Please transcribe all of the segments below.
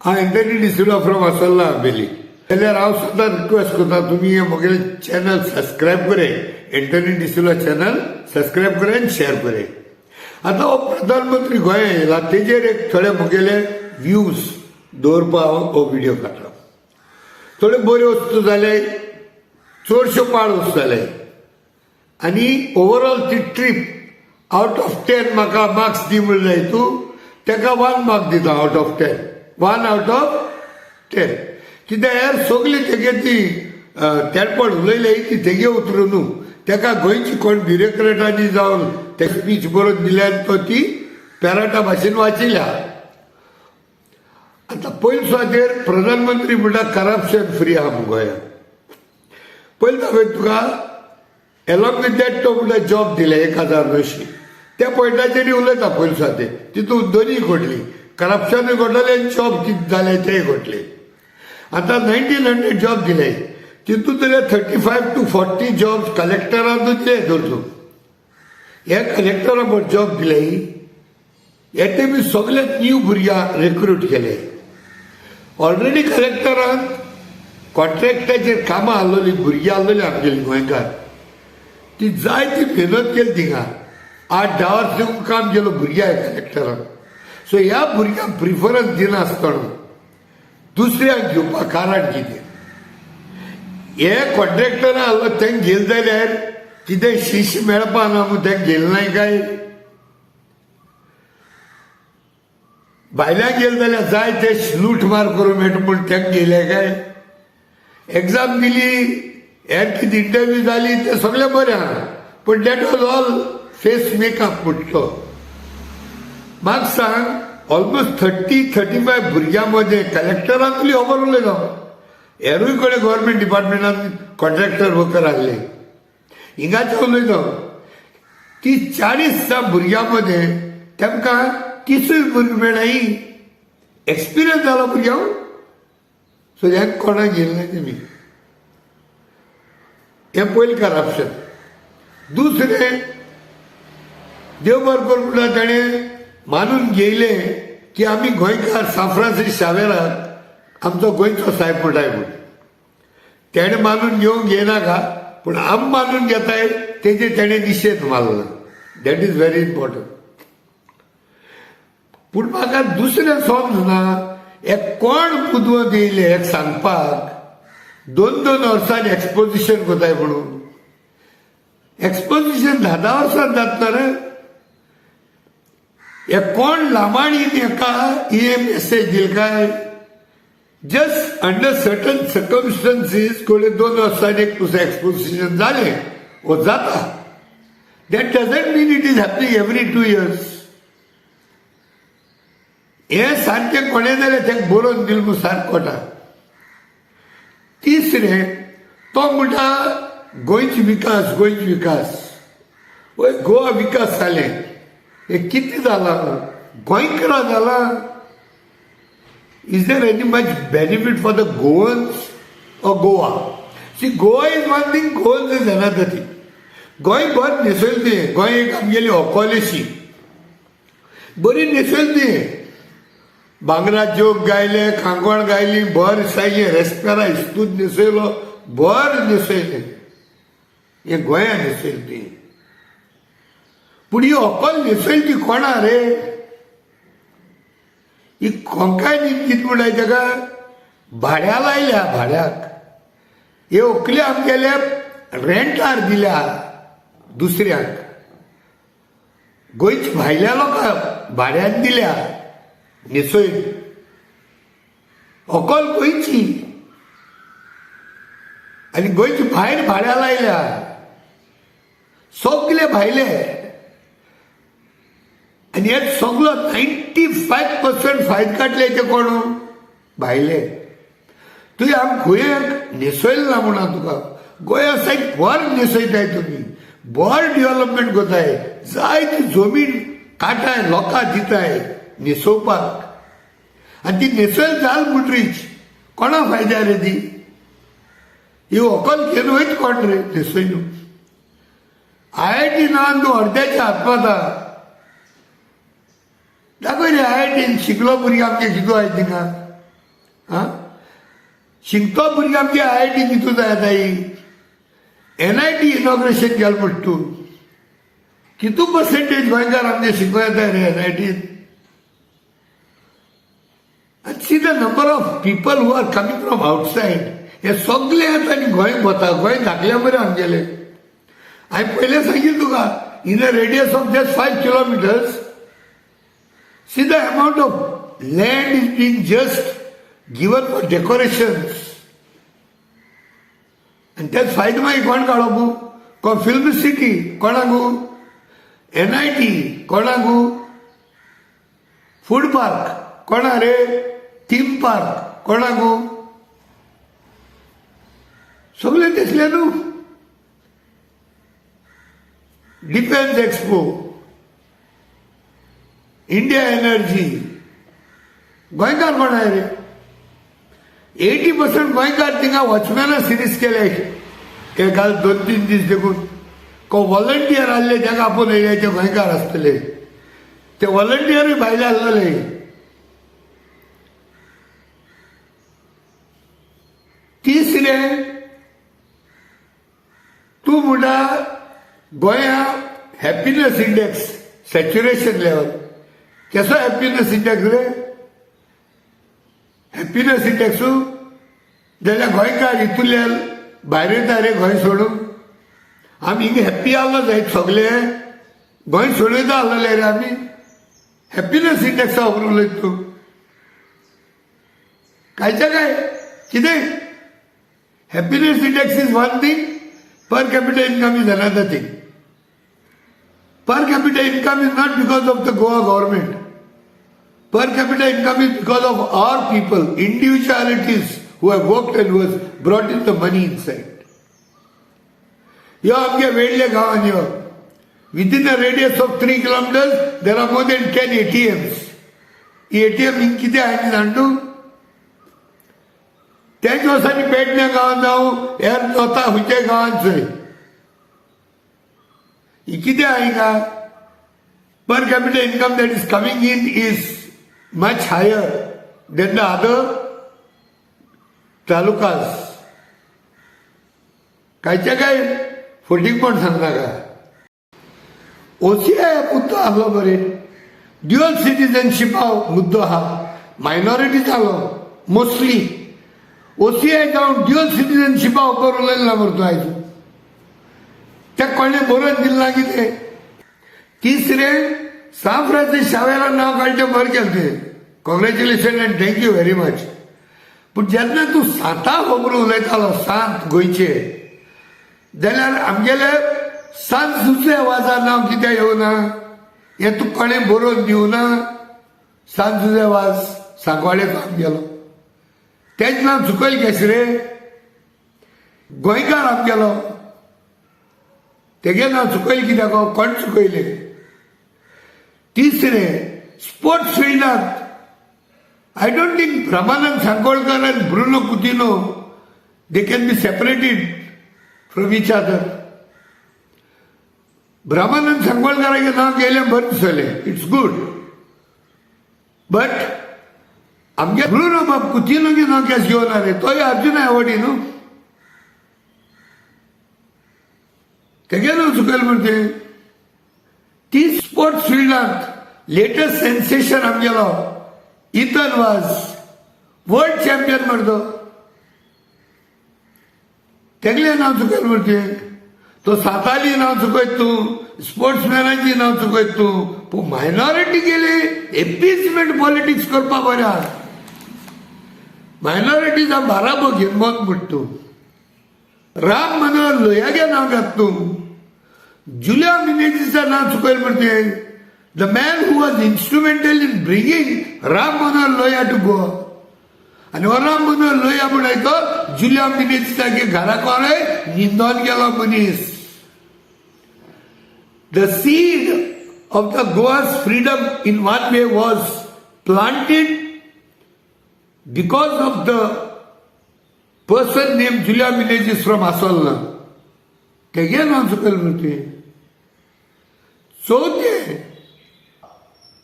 हांव Anthony D'Silva from असोल्ला Ambelim. जाल्यार हांव सुद्दां रिक्वेस्ट करता, तुमी हे म्हगेलें चॅनल सबस्क्रायब करे, एंथनी डिसिल्वा चॅनल सबस्क्रायब करे आनी शेअर करे. आतां हो प्रधानमंत्री गोंया येयला, तेजेर एक थोडे म्हगेले व्यूज दवरपा हांव हो व्हिडियो काडला. थोड्यो बऱ्यो वस्तू जाले, चडश्यो पाड वस्तू जाले आनी ओवरऑल ती ट्रीप आउट ऑफ 10 म्हाका मार्क्स दी म्हणल्यार जाय तूं ताका 1 मार्क दिता out of 10, 1 out of 10. कित्याक हेर सगळी तेगे ती तेरपण उलयले ती तेगे उतरूं न्हू, ताका गोंयची कोण ब्युरोक्रेटांनी जावन ते स्पीच बरोवन दिल्या आनी तो ती पेराटा भाशेन वाचिल्या. आतां पयले सुवातेर प्रधानमंत्री म्हणटा करप्शन फ्री आहा म्हूण गोंयांत. पयलीं दाखयता तुका, एलॉंग विथ that तो म्हणटा जॉब दिले 1900, त्या पॉयंटाचेर उलयता. पयले सुवातेर तितून दोनूय घडली, करप्शनूय घडलें आनी जॉब कितें जालें तेंय घडलें. आतां 1900 जॉब दिले, तितून दिले 35 टू 40 जॉब्स कलेक्टरान दिले. धर तूं हे कलेक्टरा बरो जॉब दिले, हे ते बी सगळे न्यू भुरग्यांक रिक्रूट केले. ऑलरेडी कलेक्टरान कॉन्ट्रॅक्टाचेर कामां आहलोली भुरगीं आहलोली आमगेली गोंयकार, ती जायती मेहनत केली थिंगा, 8-10 वर्सां देखून काम केलो भुरग्यांक कलेक्टरान. सो ह्या भुरग्यांक प्रिफरन्स दिनासतना दुसऱ्यांक घेवपाक कारण कितें? हे कॉन्ट्रॅक्टरान आहलो तेंका घेयले जाल्यार कितें शिश मेळपा ना म्हूण तेंका घेयलें नाय काय? भायल्यान गेले जाल्यार जाय ते लूट मार करूं मेळटा म्हूण तेंका घेयले काय? एग्जाम दिली, हेर कितें इंटरव्यू जाली तें सगळें बरें आहा, पूण that was all face makeup म्हणटलो. म्हाका सांग, ऑलमोस्ट 30-35 भुरग्यां मदें कलेक्टरांतली खबर उलयता, हेरूय कडेन गव्हर्मेंट डिपार्टमेंटान कॉन्ट्रॅक्टर वर्कर आहले, हिंगाचे उलयता. ती 40 भुरग्यां मदें तेमकां 30 भुरगीं मेळनाय, एक्सपिरियन्स जालो भुरग्यांक. सो हें कोणाक घेयलें ना तेमी, हें पयलें करप्शन. दुसरें, देव बरें करूं म्हणल्यार ताणें मानून घेयलें की आमी गोंयकार सांत फ्रांसीस शावेराक आमचो गोंयचो सायब म्हणटाय म्हूण. तेणें मानून घेवंक घेयनाका, पूण आम मानून घेताय तेजेर तेणें निशेध मारला. That is very important. पूण म्हाका दुसरें समजना, एक कोण बुदवंत येयले एक सांगपाक 2-2 वर्सांनी एक्सपोजिशन करताय म्हणून. एक्सपोजिशन 10-10 वर्सां जाता रे. हे कोण लामाणीन हेका हे मेसेज दिल काय? जस्ट अंडर सर्टन सर्कमस्टन्सीस कोणे 2 वर्सांनी एक तुजें एक्सपोजिशन जालें वो जाता. That doesn't mean it is happening every 2 years. हें सारकें कोणें जाल्यार तें बरोवन दिलें म्हूण सारकें कोटा. तिसरें, तो म्हणटा गोंयचो विकास, गोंयचो विकास. वय गोवा विकास जालें, हें कितें जालां? गोंयकारां जालां? Is there any much benefit for the Goans or Goa? See, Goa is one thing, Goans is another thing. Goa बरें न्हेसयलें तुवें, गोंय एक आमगेली होकोलेशी बरी न्हेसयलें तुवें, भांगरा जोग गायले, कांकण गायली, बरें सायकें रेस्पेरा इस्तूद न्हेसयलो, बरें न्हेसयलें, हें गोंया न्हेसयलें तुवें. पूण ही होकल न्हेसयली ती कोणा रे? ही कोंकायनी कितें म्हणटाय ताका भाड्या लायल्या, भाड्याक. हे व्हंकले आमगेले रेंटार दिल्या दुसऱ्यांक, गोंयच्या भायल्या लोकांक भाड्यान दिल्या न्हेसयन. व्हंकल गोंयची आनी गोंयच्या भायर भाड्या लायल्या, सगले भायले. आनी हे सगलो 95% फायद काडले ते कोण? भायले. तुवें आम गोंयाक न्हेसयलें ना म्हणून तुका गोंया सायड बरें न्हेसयताय तुमी, बरें डेव्हलपमेंट करताय, जाय ती जमीन काटाय लोकांक दिताय न्हेसोवपाक, आनी ती न्हेसयल जाल म्हणटरीच कोणा फायद्या रे ती? ही व्हंकल घेवन वयता कोण रे न्हेसयन? IIT ना तूं अर्द्याच्या हातपाता दाखय रे. IITन शिकलो भुरगीं आमगे कितू आहाय थिंगा. आं, शिकतो भुरगीं आमगे आयआयटी कितू जाय येताय, एनआयटी इनॉग्रेशन केलें म्हणटा तूं, कितू पर्सेंटेज गोंयकार आमगे शिकूं येताय रे एनआयटीन? आनी see the number of people who are coming from outside, हे सगळे येता आनी गोंय वता, गोंय धाकल्या बरें आमगेलें. हांवें पयलें सांगिल्लें तुका, in a radius of just 5 kilometres, see the amount of land is being just given for decorations. आनी तेच फायदो मागीर कोण काडप? कोण फिल्म सिटी कोणाकू, एनआयटी कोणाकू, फूड पार्क कोणा रे, थीम पार्क कोणाकू, सगळे दिसले न्हू. डिफेन्स एक्सपो, इंडिया एनर्जी, गोंयकार कोण आहे रे? 80% गोंयकार थिंगा वॉचमॅना सिरीज केले हे काल 2-3 दीस देखून. को व्हॉलंटियर आहले ताका आपोवन येयले, ते गोंयकार आसतले, ते व्हॉलंटियरूय भायले आहलेले. तिसरें, तूं म्हणटा गोंया हॅपिनस इंडेक्स सॅच्युरेशन लेवल, केसो हॅपिनस इंडेक्स रे? हॅपिनस इंडेक्सू जाल्यार गोंयकार हितूंतल्यान भायर येता रे गोंय सोडून. आमी हिंगा हॅप्पी आहलो जायत सगळे, गोंय सोडून येता आहलेले रे आमी. हॅपिनस इंडेक्सा खबर उलयता तूं, कांयच्या काय कितें? Happiness index is one thing, per capita income is another thing. Per capita income is not because of the Goa government. Per capita income is because of our people, individualities who have worked and who has brought in the money inside. यो आमगे वेडले गांवांत यो, within a radius of 3 kilometres there are more than 10 ATMs. He ATM हिंग कितें आहा जाण तूं? त्याच वर्सांनी पेडण्या गांवांत जावं हेर वता खंयच्या गांवांत चोय, ही कितें आहा हिंगा? Per capita income that is coming in is much higher than the other talukas. कांयच्या काय फटींगपण सांगनाका. ओसीआय मुद्दो आहलो बरें, ड्युअल सिटीजनशिपा मुद्दो आहा, मायनॉरिटी जालो मोस्टली. ओसीआय जावन ड्युअल सिटीजनशिपा उपर उलयलें ना मरे तूं आयज, तें कोणें बरोवन दिलें ना कितें? तिसरें, सांत फ्रांसीस शावेरा नांव काडचें बरें केलें तुवें, congratulation and thank you very much. पूण जेन्ना तूं सांता खबर उलयतालो, सांत गोंयचे, जाल्यार आमगेले सांत जुजे वाजा नांव कित्याक येवना, हें तूं कोणें बरोवन दिवना? सांत जुजे वाज सांकवाळेचो आमगेलो, तेच नांव चुकयल केस रे? गोंयकार आमगेलो, तेगे नांव चुकयल कित्याक? कोण चुकयलें? तिसरें, स्पोर्ट्स फिल्डांत I don't think Brahmanand Sankolkar and Bruno Coutinho, they can be separated from each other. Brahmanand सांगोळकराचें नांव गेलें बरें दिसलें, it's good, but आमगे ब्रुनो बाब कुतिनोचें नांव केस घेवना रे? तोय अर्जुना एवॉर्डी न्हू, तेगे नांव चुकयलें म्हण तें. ती स्पोर्ट्स फिल्डांत लेटस्ट सेन्सेशन आमगेलो इथन वाज वर्ल्ड चॅम्पियन मरे तो, तेगलें नांव चुकयलें मरे तें. तो साताली नांव चुकयत तूं, स्पोर्ट्समॅनाची नांव चुकयत तूं, पूण मायनॉरिटी गेली एपीजमेंट पॉलिटिक्स करपा बरें आहा. मायनॉरिटीज बाराबो घेवन म्हणटा तूं, राम मनोहर लोहियागे नांव घात तूं, जुलिया मिनेजीचें नांव चुकयलें मरे तें. The man who was instrumental in bringing Ram Manohar Lohia to Goa. आनी हो राम मनोहर लोहिया म्हणून तो जुलिया मिनेजीच्या घरा कोणय न्हिंदोन गेलो मनीस. The seed of the Goa's freedom in one way was planted because of the person named Julia Menezes from Assolna. तेगे नांव चुकयलें मरे तुवें. चवथें,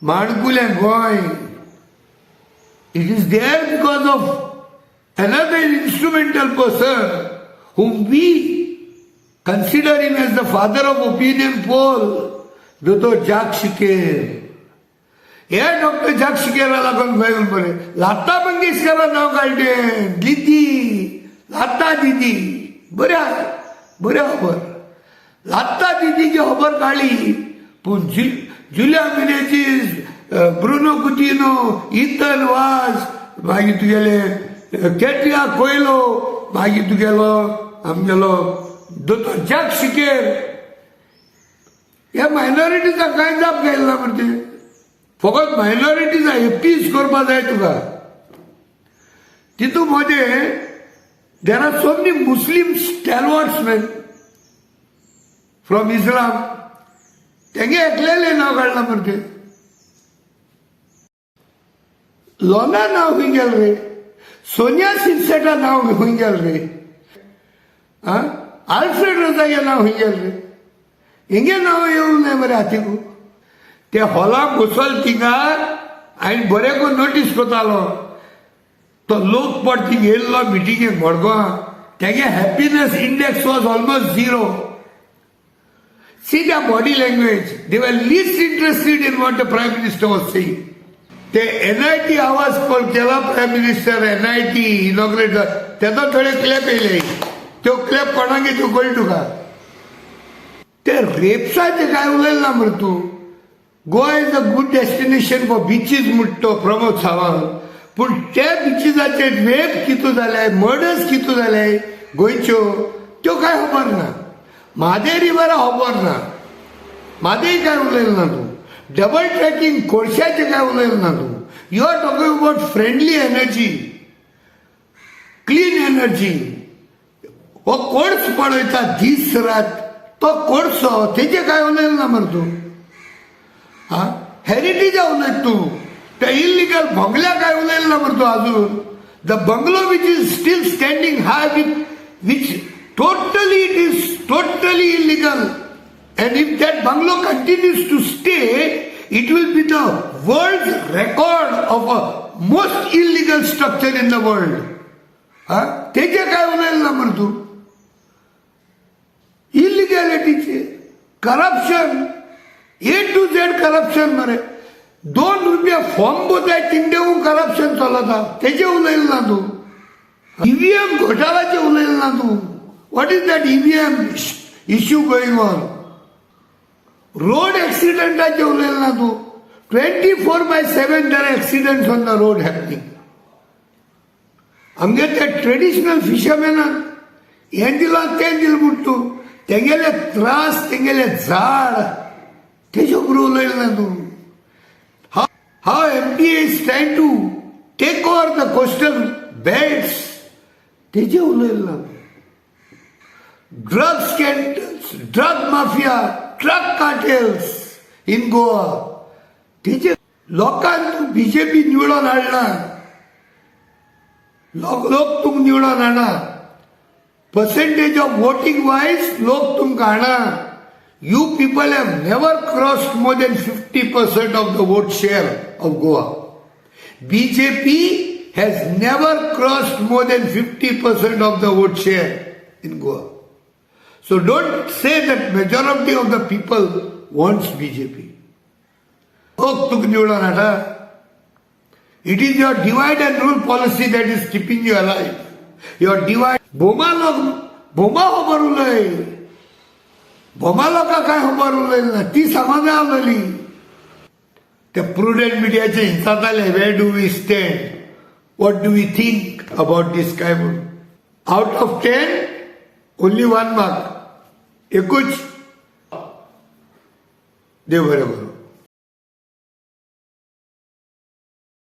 माणकुलें Goa, it is there because of Another instrumental person whom we consider him as the father of opinion poll, दोतोर जाक सिकेर. हे डॉक्टर जाक सिकेरा लागून खंय बरें लता मंगेशकरा नांव काडलें. दिदी, लता दिदी, बऱ्या बऱ्या खबर. लता दिदीची खबर काडली, पूण जुलिया मिनेजीस, ब्रुनो कुतिनो, इथन वाज, मागीर तुगेले कॅटरिया कोयलो, मागीर तुगेलो आमगेलो दोतोर जाक सिकेर, ह्या मायनॉरिटीचा कांय जाप घायला ना मरे. ते फकत मायनॉरिटीचा एपीज करपा जाय तुका. तितू मदें there are so many Muslim stalwarts men from Islam, तेंगे एकलेले नांव काडलां मरे. ते लोना नांव खंय गेलें रे? सोनिया सिरसेटा नांव खंय गेलें रे? आं, आल्फ्रेड रोजा नांव खंय गेलें रे? हेंगे नांव येवंक नाय मरे हातीकू. ते हॉलाक घुसल थिंगा, हांवें बरें करून नोटीस करतालो. तो लोक पट थिंग येयल्लो मिटिंगेक मडगांव, तेगे happiness index was almost zero. See the body language. They were least interested in what the Prime Minister was saying. ते एनआयटी आवाज कॉल केला prime minister, NIT inaugurate, तेजो थोडे क्लॅप येयले. त्यो क्लॅप कोणाक त्यो कळटा तुका. ते रेप्साचे काय उलयलें ना मरे तूं. Goa is a good destination for beaches म्हणटा तो प्रमोद सावंत, पूण त्या बिचीसाचे रेप कितू जाले, मर्डर्स कितू जाले गोंयच्यो, त्यो काय खबर ना. म्हादय रिवरा खबर ना, म्हादय काय उलयलें ना तूं. डबल ट्रॅकिंग कोळशाचें काय उलयलें ना तूं. You are talking about friendly energy, clean energy. हो कोळस पळयता दीस रात, तो कोळसो तेजे काय उलयलें ना मरे तूं. हा, हेरिटेजा उलयत तूं. त्या इलिगल बंगल्या काय उलयलें ना मरे तूं अजून. The bungalow which is still standing high, with which totally, it is totally illegal, and if that bungalow continues to stay, it will be the world record of a most illegal structure in the world. हा, तेजे काय उलयलें ना मरे तूं. इलिगॅलिटीचे, corruption, A to Z corruption मरे. 2 रुपया form बोताय तिंगडेवून corruption चलता, तेजे उलयलें ना तूं. ईव्हीएम घोटाळाचे उलयलें ना तूं. What is that EVM issue going on? Road एक्सिडंटाचे उलयलें ना तूं. 24/7 there accidents on the road happening. आमगे ते ट्रेडिशनल फिशरमॅनान हें दिलां तें दिलां म्हूण तूं तेंगेले त्रास, तेंगेले झाड, तेजे बरोबर उलयलें ना तूं. How MPA is trying to take over the coastal belts, तेजे उलयलें ना. Drug scandals, drug mafia, drug cartels in Goa, तेजे. लोकांक बीजेपी निवडून हाडला, लोक लोक तुमकां निवडून हाडना. पर्सेंटेज ऑफ वोटिंग वायज लोक तुमकां हाडना. You people have never crossed more than 50% of the vote share of Goa. BJP has never crossed more than 50% of the vote share in Goa. So don't say that majority of the people wants BJP. लोक तुका निवडून हाडा. It is your divide and rule policy that is keeping you alive. Your divide. Bhoma लोक, भोमा खबर उलय. भोमा लोकां काय खबर उलयली ना, ती सांगून उलयली. ते prudent मिडियाचे हिंसाताले, where do we stand, what do we think about this काय म्हणून. Out of 10 only one mark, एकूच. देव बरें करूं.